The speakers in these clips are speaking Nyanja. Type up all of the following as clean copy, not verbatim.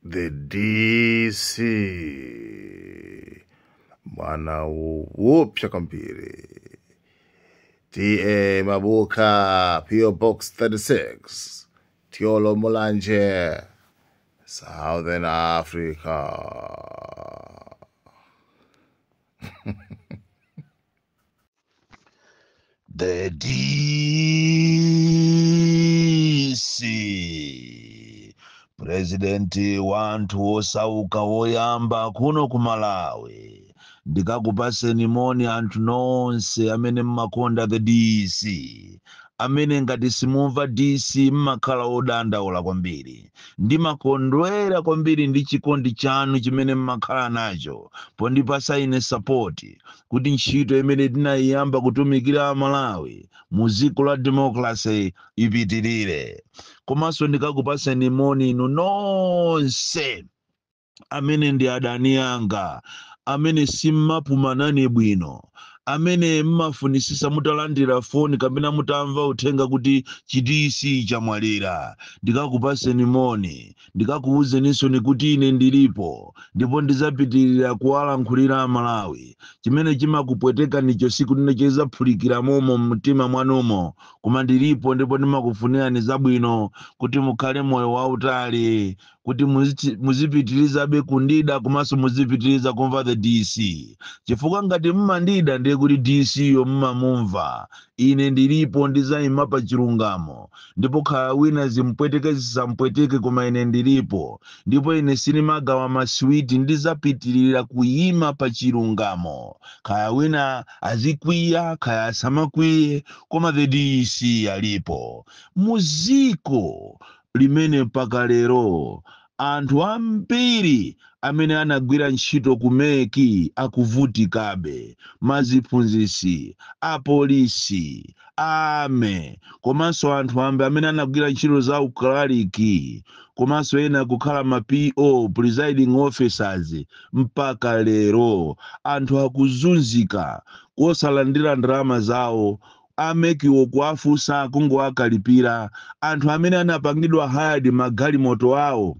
The DC mwana woopsa kwambiri. TA Mabuka, PO Box 36, Thyolo Mulanje, Southern Africa. The DC President wanthu wosauka woyamba kuno ku Malawi, ndikakupaseni moni anthu nonse amene mmakonda the DC, amene ngati simumva DC mmakhala odandaula kwambiri. Ndimakondwera kwambiri ndi chikondi chanu chimene mmakhala nacho pondipasa ine support kuti ntchito imene tinayiyamba kutumikira Malawi mu dziko la democracy ipitirire. Komanso ndikakupaseni moni inu nonse amene ndi adani anga, amene simmapumanani bwino, amene mmafunisisa mutalandira foni kapena mutamva uthenga kuti chi DC chamwalira. Ndikakupaseni moni, ndikakuwuzeninso kuti ine ndilipo ndipo ndizapitirira kuwalankhulira Malawi. Chimene chimakupweteka nicho siku lino chizaphulikira momo mumtima mwanumo, koma ndilipo ndipo ndimakufunirani zabwino kuti mukhale moyo wautali, kuti muzipitirizabe kundida komanso muzipitiriza kumva the DC, chifukwa ngati mmandida ndiye kuti DC yo mmamumva. Ine ndilipo, ndizayima pa chilungamo, ndipo khala wina zimpweteke zisampweteke, koma ine ndilipo ndipo ine sinimagawa maswiti, ndizapitirira kuyima pa chilungamo. Kaya wina azikwiya kaya asamakwiye, koma the DC alipo. Muziko limene mpaka lero anthu ambiri amene anagwira ntchito ku MEC akuvutikabe, maziphunzitsi, apolisi, ame, komanso anthu ambe amene anagwira ntchito za uklaliki, komanso ena kukhala ma PO, presiding officers, mpaka lero anthu akuzunzika kosalandira ndalama zawo. A MEC-wo kuwafunsa kungowakalipira. Anthu amene anapangidwa hired magalimoto awo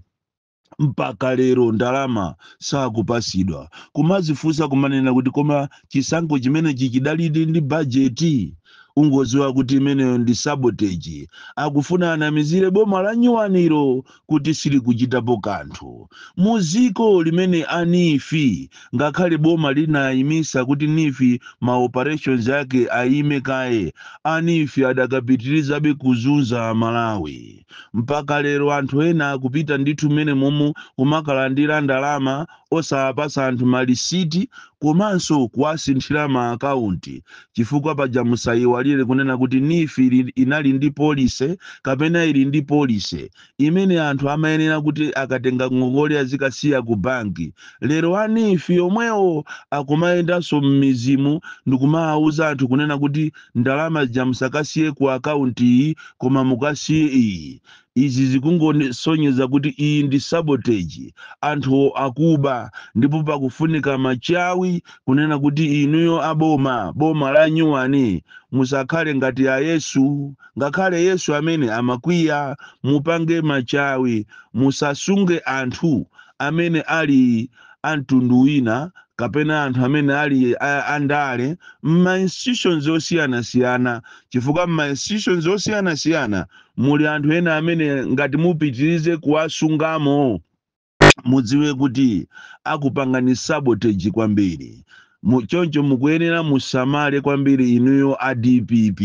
mpaka lero ndalama sakupasidwa. Kumazifunsa kumanena kuti koma chisankho chimenechi chidalidi ndi bajeti? Ungoziwa kuti imeneyo ndi sabotage, akufuna anamizire boma la nyuwaniro kuti silikuchitapo kanthu. Muziko limene a NEEF, ngakhale boma linayimisa kuti NEEF ma operations ake ayime kaye, a NEEF adakapitirizabe kuzunza Malawi mpaka lero. Anthu ena akupita ndithu mmene momo kumakalandira ndalama osawapasa anthu malisiti komanso kuwasinthira ma akaunti, chifukwa paja musayiwalire kunena kuti NEEF inali ndi policy kapena ili ndi policy imene anthu amayenera kuti akatenga ngongole azikasiya ku banki. Lero a NEEF yomwewo akumayendanso m'mizimu ndikumawuza anthu kunena kuti ndalama zija musakasiye ku akaunti iyi koma mukasiye iyi. Izi zikungosonyeza kuti iyi ndi sabotage, anthu akuba, ndipo pakufunika machawi kunena kuti inuyo aboma, boma la nyuwani, musakhale ngati a Yesu. Ngakhale Yesu amene amakwiya, mupange machawi, musasunge anthu amene ali amtundu wina kapena anthu amene ali andale m'ma institutions osiyanasiyana, chifukwa m'ma institutions osiyanasiyana muli anthu ena amene ngati mupitirize kuwasungamo mudziwe kuti akupangani sabotage kwambiri. Choncho mukuyenera musamale kwambiri inuyo a DPP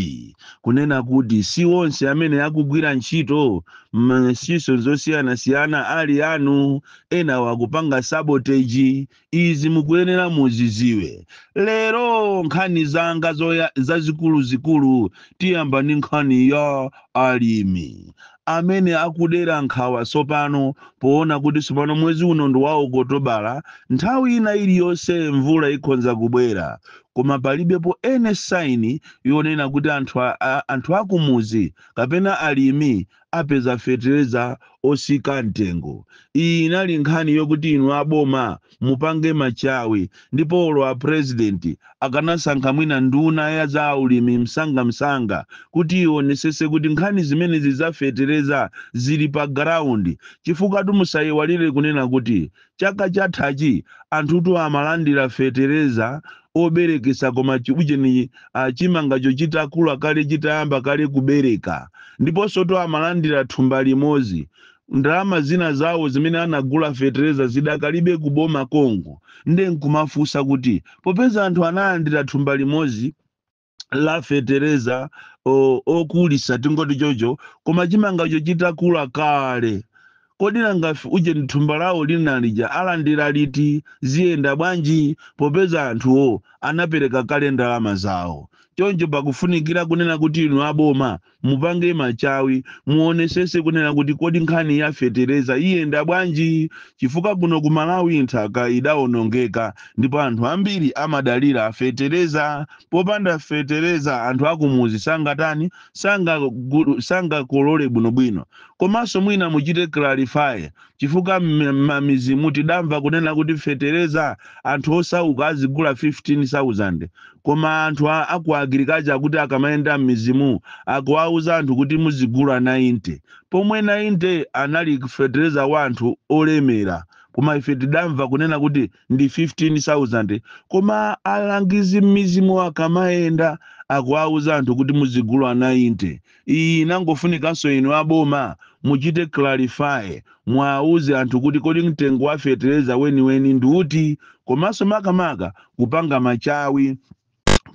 kunena kuti si onse amene akugwira ntchito m'ma institutions osiyanasiyana ali anu, ena wakupanga sabotage. Izi mukuyenera muziziwe. Lero nkhani zanga zazikuluzikulu tiyamba ndi nkhani ya alimi amene akudera nkhawa tsopano poona kuti tsopano mwezi uno ndi wa Okotobala, nthawi ina iliyonse mvula ikhonza kubwera. Koma palibepo any sign yonena kuti anthu akumuzi kapena alimi apeza fetereza osika mtengo. Iyi inali nkhani yokuti inu aboma mupange machawi, ndipo olo a president akanasankha mwina nduna ya za ulimi msangamsanga kuti ionesese kuti nkhani zimenezi za fetereza zili pa ground, chifukwa tumusayiwalire kunena kuti chaka chathachi anthutu amalandira fetereza oberekesa, koma chiujeni chimangacho chitakula kale, chitayamba kale kubereka. Ndiponso to amalandira thumba limodzi. Ndalama zina zawo zimene anagula fetereza zidakalibe kuboma kongo. Nde nkumafunsa kuti popeza anthu analandira thumba limodzi la fetereza okulisa, tingoti chocho, koma chimangacho chitakula kale, kodi nanga uje thumba lawo linalija alandira liti? Ziyenda bwanji popeza anthuwo anapereka kale ndalama zawo? Choncho pakufunikira kunena kuti inu aboma mupange machawi, muonesese kunena kuti kodi nkhani ya fetereza iyenda bwanji, chifukwa kuno ku Malawi nthaka idawonongeka ndipo anthu ambiri amadalira fetereza. Popanda fetereza anthu akumuzi sangatani? Sangakolole bwinobwino. Komanso mwina muchite clarify, chifukwa m'mamizimu tidamva kunena kuti fetereza anthu osauka azigula 15,000, koma anthu aku agriculture kuti akamayenda m'mizimu akuwauza anthu kuti muzigula 90, pomwe 90 anali fetereza wa anthu olemera, koma ife tidamva kunena kuti ndi 15,000, koma alangizi m'mizimu akamayenda akuwauza anthu kuti muzigula 90. Iyi inangofunikanso inu aboma muchite clarify, mwauze anthu kuti kodi mtengo wa fetereza weniweni ndi uti, komanso makamaka kupanga machawi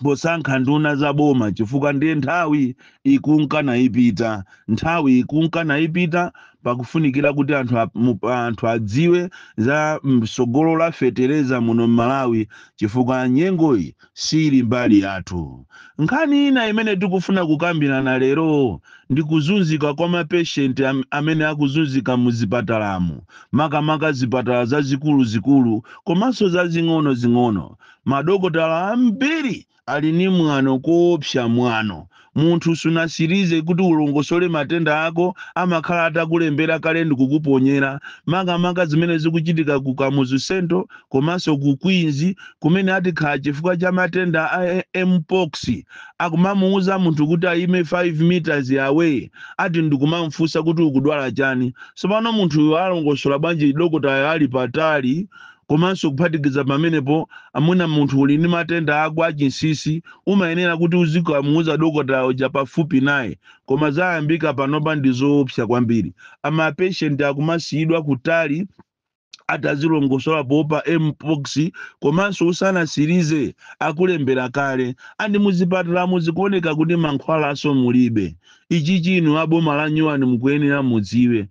posankha nduna za boma, chifukwa ndiye nthawi ikunka nayipita, nthawi ikunka nayipita. Pakufunikira kuti anthu adziwe za msogolo la fetereza muno m'Malawi, chifukwa nyengoyi sili mbali yathu. Nkhani ina imene tikufuna kukambirana lero ndi kuzunzika kwa mapeshenti amene akuzunzika muzipatalamo, makamaka zipatala zazikuluzikulu komanso zazing'ono-zing'ono. Madokotala ambiri ali ni mwano koopsa mwano. Munthu sunasirize kuti ulongosole matenda ako, amakhala atakulembera kale ndikukuponyera, makamaka zimene zikuchitika ku Kamuzu Central komanso ku Queens, kumene atikhala chifukwa cha matenda a mpox akumamuuza munthu kuti ayime 5 meters away, ati ndikumamfunsa kuti ukudwala chani. Tsopano munthuyo alongosola bwanji dokotala ali patali? Komanso kuphatikiza pamenepo, amuna munthu uli ndi matenda ako achinsinsi, umayenera kuti uzikamuuza dokotala uja pafupi naye, koma zayambika panopa ndi zoopsa kwambiri. Amapeshenti akumasiyidwa kutali atazilongosola poopa mpox, komanso usanasirize akulembera kale. Andi muzipatala muzikuoneka kuti mankhwalaso mulibe. Ichi chinu aboma la nyuwani mukuyenera mudziwe.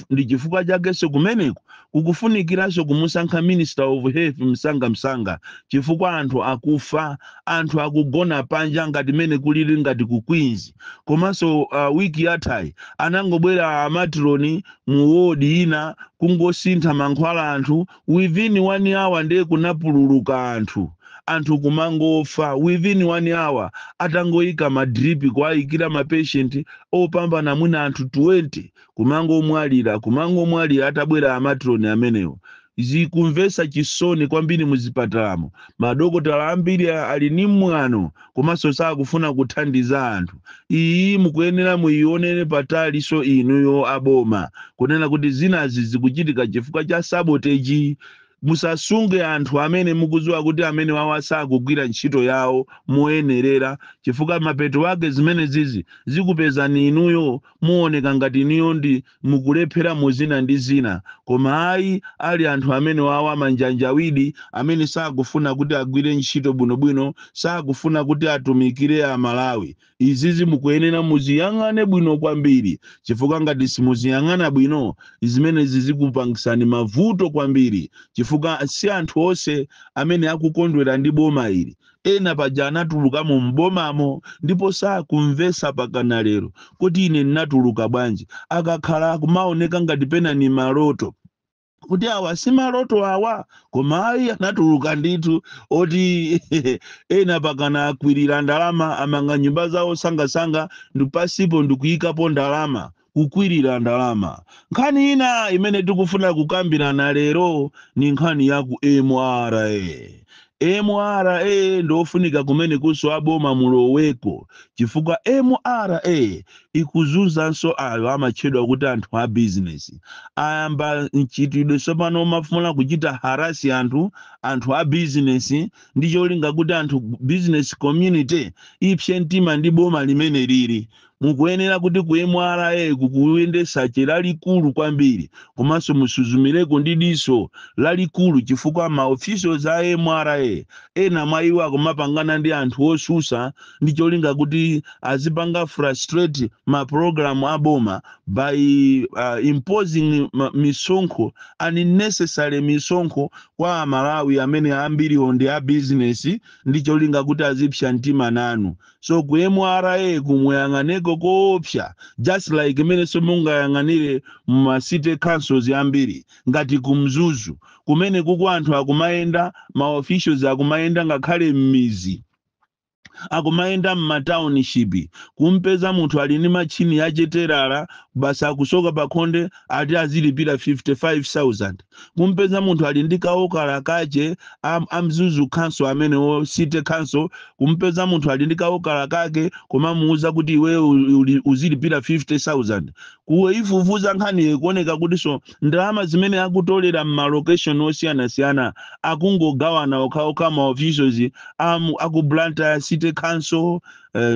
Ndi chifukwa chakenso kumeneko kukufunikiranso kumusankha Minister of Health msangamsanga, chifukwa anthu akufa, anthu akugona panja ngati mene kulili ngati ku Queens. Komanso wiki yathayi anangobwera a matron mu wodi ina kungosintha mankhwala anthu within one hour, ndiye kunapululuka anthu, anthu kumangofa within one hour atangoyika ma drip kuayikira ma patient opambana mwina anthu 20, kumangomwalira, kumangomwalira atabwera a matron amenewo. Zikumvetsa chisoni kwambiri. Muzipatalamo madokotala ambiri ali ni mwano komanso sakufuna kuthandiza anthu. Iyi mukuyenera muyionere pataliso inuyo aboma, kunena kuti zinazi zikuchitika chifukwa cha sabotage. Musasunge anthu amene mukudziwa kuti amene wawa sakugwira ntchito yawo moyenerera, chifukwa mapeto ake zimene zizi zikupezani inuyo, muoneka ngati inuyo ndi mukulephera muzina ndi zina, koma ayi, ali anthu amene wawa manjanjawidi amene sakufuna kuti agwire ntchito bwinobwino, sakufuna kuti atumikire Amalawi. Izizi mukuyenera muziyang'ane bwino kwambiri, chifukwa ngati simuziyang'ana bwino zimenezi zikupangisani mavuto kwambiri, chifukwa si anthu onse amene akukondwera ndi boma ili. Ena paja anatulukamo mbomamo ndipo sakumvesa pakana lero kuti ine ndinatuluka bwanji. Akakhala kumaoneka ngati pena ni maloto. Kuti awa si maloto awa, koma ayi, anatuluka ndithu oti ena pakana akwirira ndalama, amanga nyumba zawo sangasanga ndi pasipo ndikuyikapo ndalama, kukwirira ndalama. Nkhani ina imene tikufuna kukambirana lero ni nkhani ya ku MRA. MRA ndofunika kumene kuso aboma muloweko, chifukwa MRA ikuzunzanso ayo amatchedwa kuti anthu a bizinesi. Ayamba mchitidwe tsopano umafuna kuchita harass anthu a bizinesi, ndi cholinga kuti anthu business community ipse mtima ndi boma limene lili. Mukuyenera kuti ku MRA kukuyende search lalikulu kwambiri, komanso musuzumireko ndi diso lalikulu, chifukwa ma officials a MRA ena mwa iwo akumapangana ndi anthu osusa ndi cholinga kuti azipanga frustrate ma program aboma by imposing misonkho, unnecessary misonkho kwa Amalawi amene ambiriwo ndi a business, ndi cholinga kuti azipsa mtima nanu. So ku MRA kumuyang'aneko koopsa, just like imenenso mungayang'anire muma city councils ambiri ngati ku Mzuzu, kumene kuku anthu akumayenda, ma officials akumayenda ngakhale m'mizi, akumayenda m'matownship, kumpeza munthu ali ndi machini yacheterala basi, akusoka pakhonde, ati azilipira 55,000. Kumpeza munthu ali ndi kaokala kache amzuzu council amenewo, city council, kumpeza munthu ali ndi kaokala kake, kumamuuza kuti iwe uzilipira 50,000. Kuwe ifufuza nkhani, ikuoneka kuti so ndalama zimene akutolera m'malocation osiyanasiyana akungogawana okhaokha ma officials aku Blantyre City Council,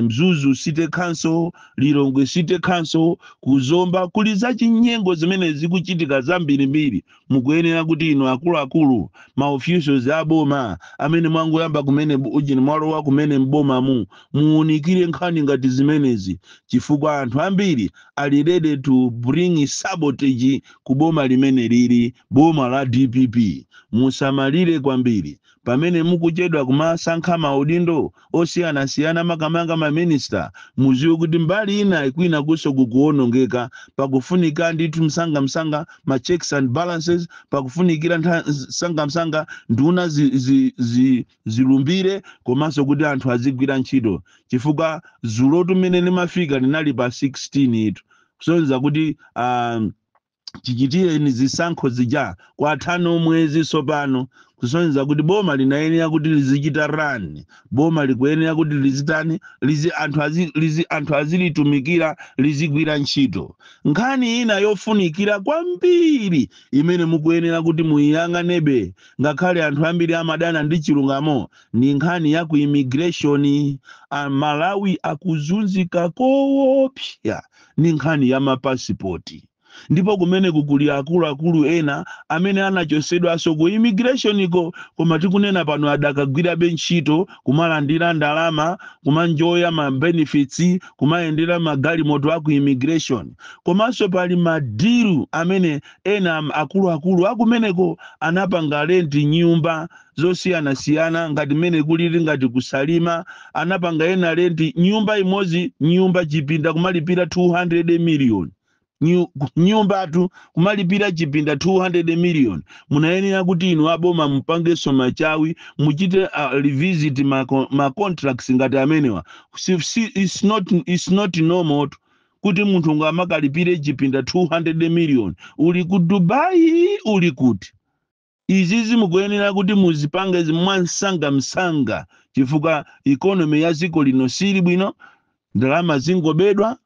Mzuzu City Council, Lilongwe City Council, kuzomba. Kuli zachinyengo zimene zikuchitika zambirimbiri. Mukuyenera kuti inu akuluakulu ma officials aboma amene mwangoyamba kumene ujini mwalowa kumene mbomamu, muwunikire nkhani ngati zimenezi, chifukwa anthu ambiri ali ready to bring sabotage ku boma limene lili boma la DPP. Musamalire kwambiri pamene mukuchedwa kumasankha maudindo osiyanasiyana, makamaka maminista. Muziwe kuti mbali ina kwina kuso kukuwonongeka. Pakufunika ndithu msangamsanga ma checks and balances, pakufunikira msangamsanga nduna zilumbire, komanso kuti anthu azigwira ntchito, chifukwa zulotu mmene limafika linali pa 16 itu, kusonyeza kuti chichitire zisankho zija kwathano mwezi tsopano, kusonyeza kuti boma linayenera kuti lizichita run. Boma likuyenera kuti lizitani? Lizi anthu azi, lizi anthu azilitumikira, lizigwira ntchito. Nkhani ina yofunikira kwambiri imene mukuyenera kuti muyiyang'anebe, ngakhale anthu ambiri amadana ndi chilungamo, ni nkhani ya ku immigration. Amalawi akuzunzika koopsa ni nkhani ya mapasipoti, ndipo kumene kukuli akuluakulu ena amene anachosedwanso ku immigration iko, koma tikunena pano adakagwirabe ntchito, kumalandira ndalama, kumanjoya ma benefits, kumayendera magalimoto aku immigration. Komanso pali ma deal amene ena akuluakulu akumeneko anapanga rent nyumba zosiyanasiyana, ngati mmene kulili ngati kusalima, anapanga ena rent nyumba imodzi, nyumba chipinda kumalipira 200 million. Nyumbatu kumalipira chipinda 200 million. Munayenera kuti inu aboma mupangenso machawi, muchite revisit ma contracts ngati amenewa. It's not normal kuti munthu ngamakalipire chipinda 200 million uli ku Dubai, uli kuti. Izi zimukuyenera kuti muzipange mwansangamsanga, chifukwa economy ya dziko lino sili bwino, ndalama zingobedwa,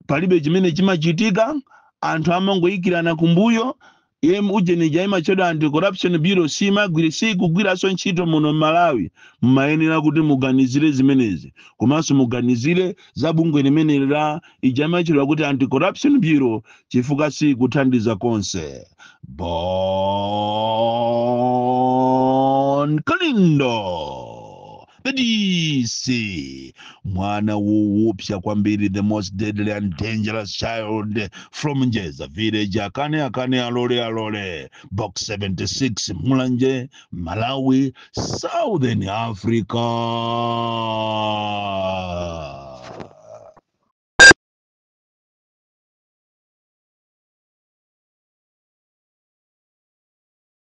palibe chimene chimachitika, anthu amangoyikirana kumbuyo. Ujenija imachedwa Anti-Corruption Bureau simagwire, sikugwiranso ntchito muno m'Malawi. Mmayenera kuti muganizire zimenezi, komanso muganizire za bungwe limene la ija imachedwa kuti Anti-Corruption Bureau, chifukwa sikuthandiza konse. Bon Kalindo, the DC, mwana woopsa kwambiri, the most deadly and dangerous child from Njeza village, akane akane, alole alole, Box 76, Mulanje, Malawi, Southern Africa.